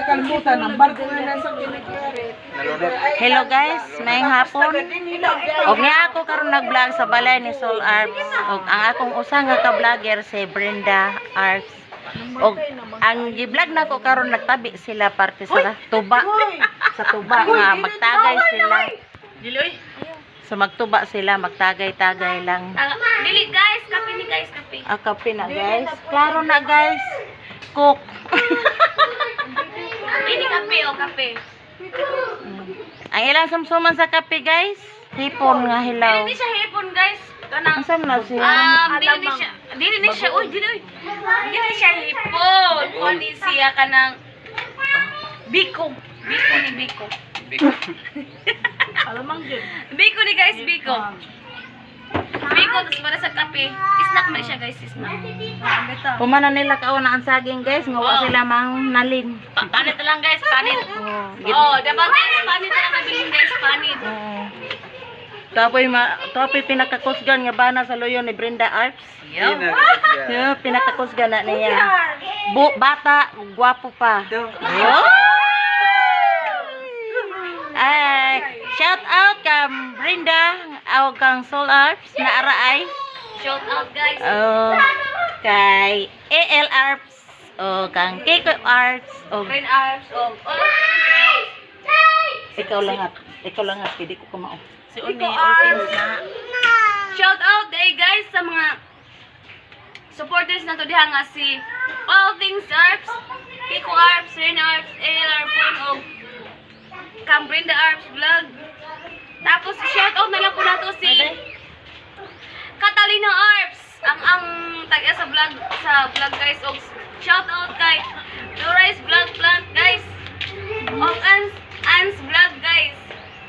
Kalimutan ang barko nga nasa kiniklaret. Hello guys, maayong hapon. Og nga ako karon nag-vlog sa balay ni Sol Arps. Og ang akong usa nga ka-vlogger si Brenda Arps. Og ang gi-vlog nako karon, nagtabi sila parte sa tuba. Sa tuba nga magtagay sila. So magtuba sila, magtagay-tagay lang. Dili guys, kape ni guys, kape. Ah, kape na guys. Klaro na guys. Cook. Kape ni kape o kape. Ang ilang sumsuman sa kape guys, hipon nga hilaw. Dili ni siya hipon guys. Kanang Ang na siya? Dili ni siya, uy, dili uy. Dili siya hipon. Kuan ni siya kanang biko. Biko ni biko. Alamang din. Biko ni guys, biko. Biko tapos para sa kape. Snack man siya guys, snack. Pumana nila kauna ang saging guys, nga wa sila mang nalin. Panit na lang guys, panit. Oh, Oh, dapat guys, panit na lang nabilin guys, panit. Oo. Tapoy ma tapoy pinakakusgan nga bana sa luyo ni Brenda Arps. Yo. Yeah, pinakakusgan na niya. Bu bata, gwapo pa. Oh! Ay, shout out kang Brenda aw kang Soul Arps na araay. Shout out guys. Oh, kay AL Arps o kang Kiko Arps o Green Arms oh. Ikaw lang at ikaw lang at pwede ko kumao. Si Uni, all na. Shout out day guys sa mga supporters na to diha nga si All Things Arps, Kiko Arps, Ren Arps, AL Arpon og Kang Brenda Arps Vlog. Tapos shout out na lang po nato si Catalina Arps, ang taga sa vlog guys, og shout out kay Lori's Vlog Plant guys. Og Ans Ans Vlog guys.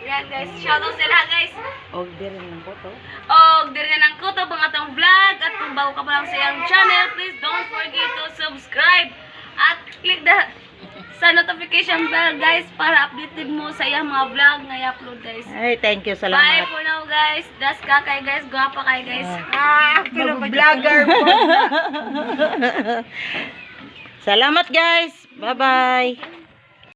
Yan guys, shout out sila guys. Og diri nang ko to. Og diri na lang ko to ang atong vlog, at kung bago ka pa lang sa iyang channel, please don't forget to subscribe at click the sa notification bell guys para updated mo sa iyang mga vlog nga i-upload guys. Ay, thank you, Bye salamat. For now guys. Das ka kay guys, gwapa kay guys. Ah, vlogger po. Salamat guys. Bye-bye.